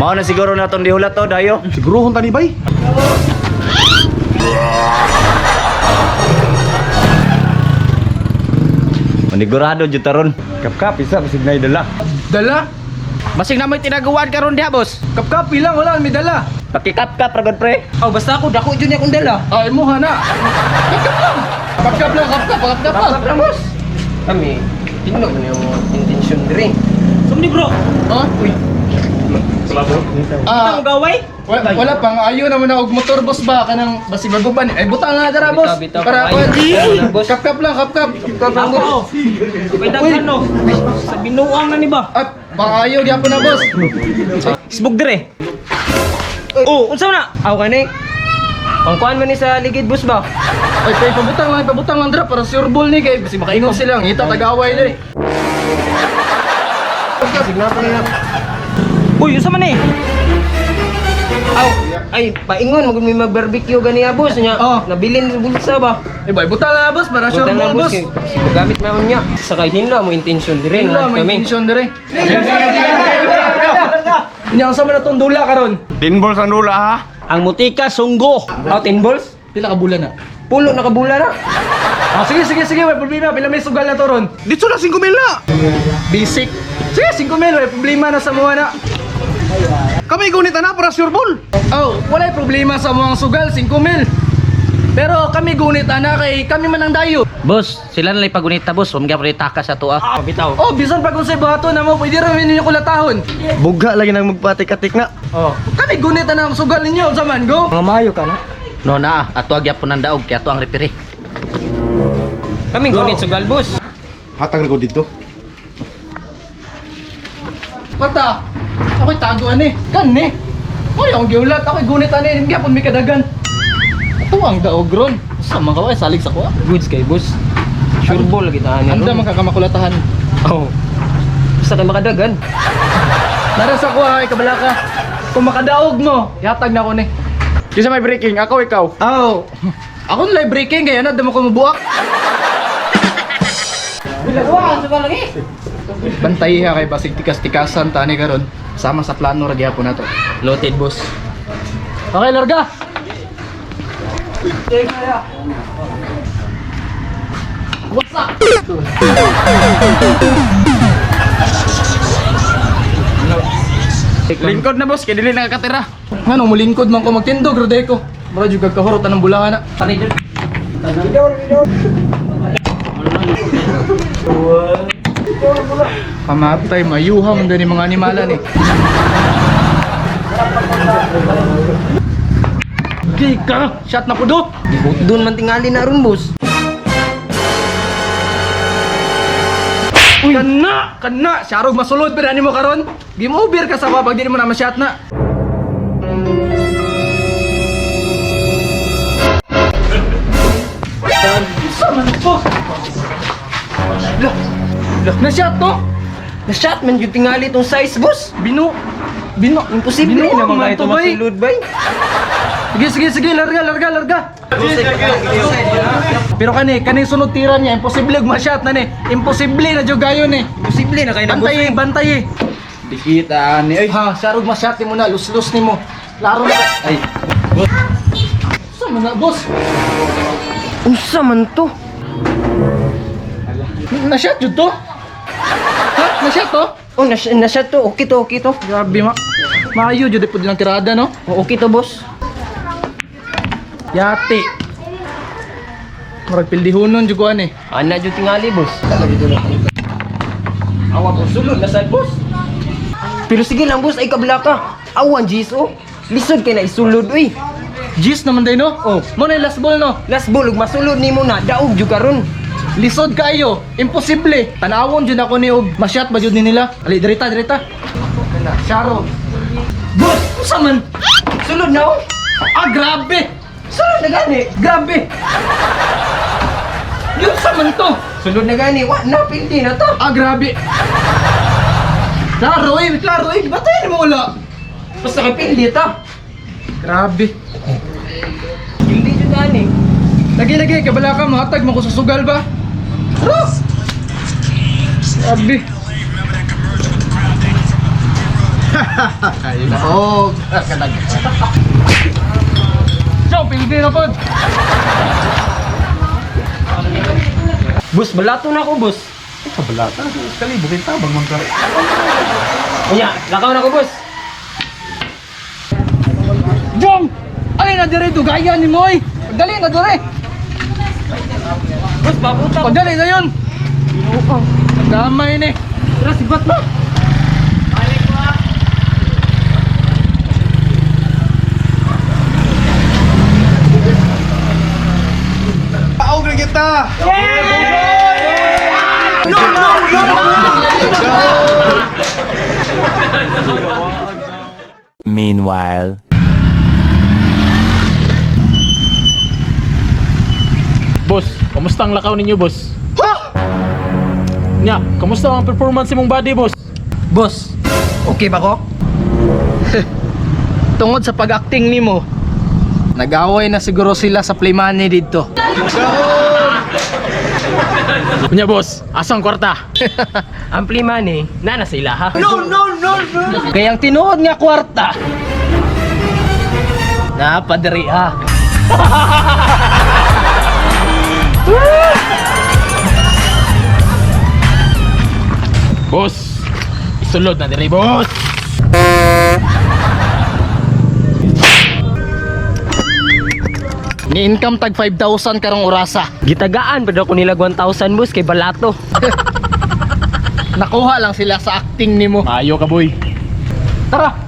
Mao na siguro na tong dihulat to, dayo. Sigurohon tani bay. Manigurado jud taron. Kapkap isa bisig nay dala. Dala? Basig na may tinagawan karon diha, boss. Kapkapi lang, wala may dala. Pakikapkap ra gud, pre. Oh, basta ako dako jud niya akong dala. Ay mo hana. Kapkap lang. Kapkap lang, kapkap, kapkap lang. Kapkap lang, boss. Kami, tingnan mo na yung intention dire. Sumni, bro. Oh? Uy. Ah, Ang gaway? wala pang ayo naman na og motor, boss, ba kanang basig maguban. Ay butang na dara, boss. Bitaw, bitaw, Para ayo. kuan. Boss. Kapkap lang, kapkap. Kapkap lang, boss. May daghan no. Sa binuang na ni ba? At pangayo gyapon na, boss. Isbog dire. Oh, unsa na? Aw kani. Pangkuan man ni sa ligid, boss, ba? Ay, kay pabutang lang dara para sure ball ni kay basig makaingon sila ngita tagaway diri. Signa pa nila. Uy, unsa man ni? Aw, ay paingon magud may mag-barbecue ganiya, boss, nya. Oh. Nabilin sa bulsa ba? Ay ba, butang lang na, boss, para sure Butan ball, na, boss. kay Gamit man niya. Sa kay hinla mo intention dire Wala na may kami. intention diri. Nya unsa man atong dula karon? Tinbol sa dula ha. Ang mutika sunggo. Aw, 10 balls? Pila ka bulan na? Pulo na ka bula na. Ah, sige, sige, sige, may problema. Pila may sugal na to ron. Dito na 5 mil na. Basic. Sige, 5 mil, may problema na sa mga na. Kami gunit na para sure ball. Oh, walay problema sa mga sugal, 5 mil. Pero kami gunit ana kay kami man ang dayo. Boss, sila na lang pagunita, boss. Huwag gyapon itaka sa tuwa. Ah, bitaw. Oh, bisan pag unsay buhaton na mo, pwede ra ninyo kulatahon. Bugha lagi nang magpatik-atik na. Oh, kami gunit ana ang sugal ninyo, unsa man go? Mga mayo ka na. No na, ato gyapon ang daog kay ato ang referee. Kami gunit sugal, boss. Hatag ra ko dito. Pata, ako'y tago ani. Kan ni. Oy, ang giulat, ako'y gunit ani, hindi gyapon mi kadagan. Ato ang daog ron. Sa mga kaway salig sa kuha. Goods kay boss. Sure ball kita ani. Anda man kakamakulatahan. Oh. Basta kay makadagan. Nara sa kuha ay kabalaka. Kung makadaog mo, yatag na ko ni. Kinsa may breaking? Ako ikaw. Aw. Ako na live breaking kaya na damo ko mabuak. Bantay ha kay basig tikas-tikasan tani karon. Sama sa plano ra gyapon nato. Noted, boss. Okay, larga. What's up? Lingkod na, boss, kay dili nakakatira. Ngano mulingkod man ko magtindog roday ko. Mura jud kag kahurot anang bulahan na. Pamatay, mayuha man din mga animala ni. Gay ka! Shot na ko do! Doon man tingali na ron, boss. Kana! Kana! Sharog masulod pero ani mo karon. Game over ka sa pag di mo na ma-shot na. Sa man po? Lah, lah, na-shot to? Na-shot man jud tingali tong size, boss. Binu, binu, Imposible binuang naman man kayo to, bay. masulod, bay. Sige, sige, sige, larga, larga, larga. Pero kani, kani sunod tira niya, imposible ma-shot na ni. Imposible na jud gayon ni. Imposible na kayo na, boss. Bantay, bantay. Dikita ani oy. Ha, sarog ma-shot nimo na, luslus nimo. Laro na. Ay. Sa man na, boss? Unsa man to? Na-shot jud to? Ha? Na-shot to? Oh, na-shot to. Okay to, okay to. Grabe ma. Maayo jud po din ang tirada, no? Oh, okay to, boss. Yati. Murag pildihunon jud ko ani. Ana jud tingali, boss. Awa, boss. Sulod na sad, boss. Pero sige lang, boss. Ay, kabla ka. Awan, Jis, oh. Lisod kay na isulod, uy. Gis naman day, no? Oh. Mo na yung last ball, no? Last ball, ug masulod nimo na. Daog jud karon. Lisod kayo. Imposible. Tanawon jud ako ni og ma-shot ba jud ni nila. Ali dirita, dirita. Kana, Sharo. Boss, unsa man? Sulod na, oh. Ah, grabe. Sulod na gani. Grabe. Yun sa man to. Sulod na gani. Wa na pildi na to. Ah, grabe. Klaro eh, klaro eh. Batayan mo wala. Basta kay pildi ta. Grabe. Pildi jud gani. Lagi lagi, kabala ka, mahatag mo ko sa sugal ba? Bro! Grabe. Oh, kadag. Jong, pildi na pod. Boss, balato na ako, boss. Kabalata, kali bukit tabang man ka. Unya, lakaw na ako, boss. Jong! Alin na dire dugayan ni Moy. Dali na dire. Boss, babuta. Pagdali na yun. Damay ni. Tara, sibat na. Paog na kita. Meanwhile. Boss, kamusta ang lakaw ninyo, boss? Nya, kamusta ang performance imong body, boss? Boss, okay ba ko? Tungod sa pag-acting nimo, nag-away na siguro sila sa play money dito. Nya, boss, asang kwarta? Ang money, nana sila ha. Kaya ang tinuod nga kwarta, napadiri ha. Boss, isulod na dire, boss. Ni-income tag 5,000 karong orasa. Gitagaan pa daw ko nila 1,000 boss kay balato. Nakuha lang sila sa acting nimo. Maayo ka, boy. Tara!